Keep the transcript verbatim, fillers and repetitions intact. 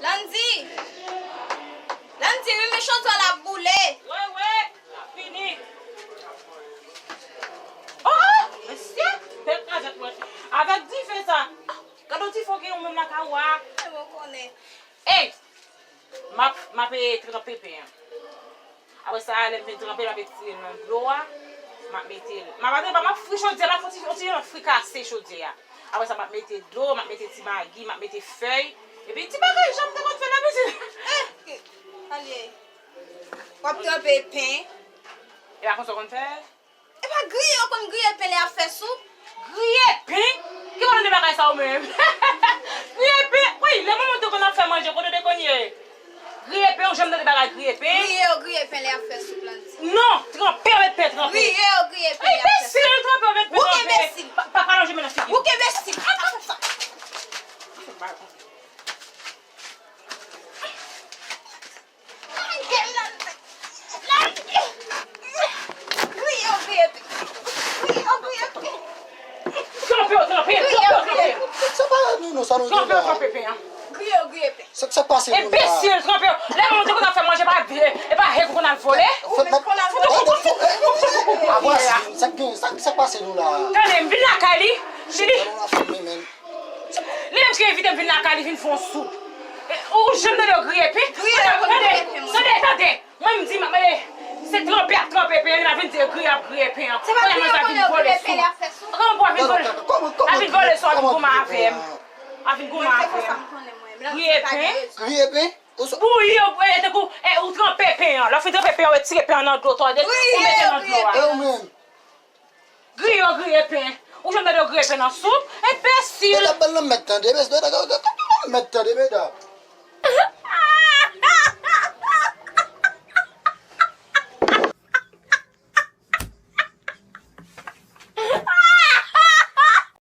Landy! Landy, wi, men chodyè la ap boule! Wi, wi, l ap fini. Oh, mesye, tèt kraze mwen. Avèk dife sa. Gade yon ti fon gen yon menm lakay ou a. E bon konnen. Ey! M ap, m ap, eh, tranpe pen an. Apre sa, lè m fin tranpe l, m ap etire l nan dlo a. M ap mete l. M ap, m ap fri chodyè, m ap fè yon ti, yon ti jan frikase chodyè a. Apre sa, m ap mete dlo, m ap mete ti magi, m ap mete fèy. Epi ti bagay, jan m te konn fè nan pitit. Eh, ale. W ap tranpe pen. E pa konsa w konn fè? E pa griye, yo konn griye pen lè y ap fè soup? Griye pen? Ki mòde de bagay sa ou menm? Griye pen? Wi, lè manman te konn ap fè manje, kote w te konn ye? Griye pen, ou janm tande bagay griye pen? Griye yo griye pen lè y ap fè soup lan di. Non, tranpe yo met pen tranpe. Griye yo griye pen lè y ap fè soup. Enbesil, tranpe yo met pen tranpe. Ou enbesil. Pa, pa, pa lonje men nan figi m. Ou enbesil. Al, al fè sa. Tranpe yo, tranpe, tranpe yo, tranpe yo. Sa pa nou, non, sa nou. Tranpe yo, tranpe pen an. Griye yo, griye pen. Sa, sa k pase nou la? Enbesil, tranpe yo. Lè manman te konn ap fè manje, pa vye, e pa he pou konn al vole. Ou menm konn al vole. Sa k gen, sa, sa k pase nou la? Tande, m vin lakay li. Li, li. Li menm ki envite m vin lakay li vin fè yon soup. E, ou janm tande yo griye pen? Griye yo griye pen, mwen. Tande, tande, tande. Mwen m di, m ap mande, se tranpe ap tranpe pen an, li pa vin di griye ap griye pen an. Se pa griye yo konnen yo griye pen lè y ap fè soup? Kòman pou w ap vin vole? Ap vin vole sou, ap vin goumen avè m. Ap vin goumen avè m. Griye pen? Griye pen? Bouyi yo, e, tankou, e, ou tranpe pen an. Lè w fin tranpe pen an, ou retire pen an nan dlo, tande, ou mete nan dlo a. E ou menm? Griye yo griye pen. Ou janm tande yo griye pen nan soup? Enbesil! Medam, ban l nan mèt tande, medam, ban l nan mèt tande, medam.